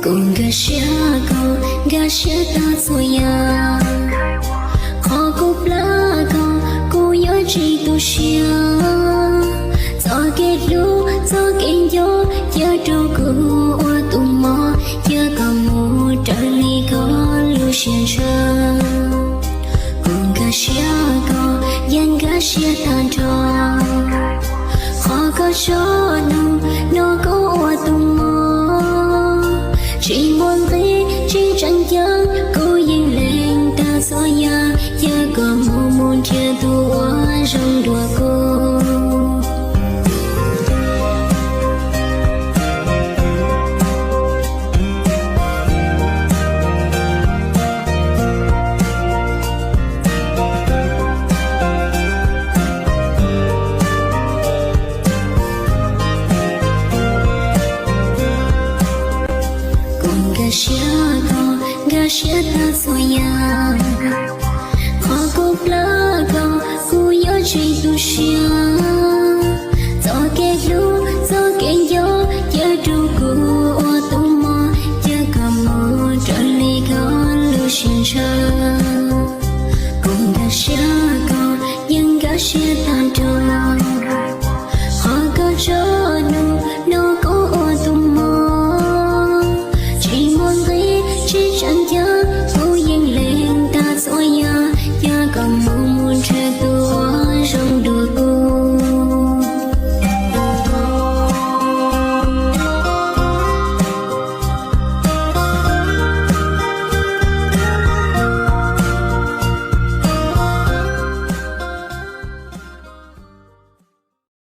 Kuv nkag siab koj, nkag siab tag txhua yam. Qhov kuv plab koj, kuv yuav tsis tu siab. Txoj kev hlub, txoj kev nco, cia rau kuv ua tus mob, cia koj mus raws li koj lub siab ntshaw. Kuv nkag siab koj, yeej nkag siab tag nrho. Qhov koj tso nug, no koj ua tus mob. Tsis muaj nqis, tsis tseem ceeb, kuv yeej lees tag txhua yam, cia koj mus mus nrhiav tus uas zoo dua kuv. Kuv nkag siab koj, nkag siab tag txhua yam. Qhov kuv plab koj, kuv yuav tsis tu siab. Txoj kev hlub, txoj kev nco,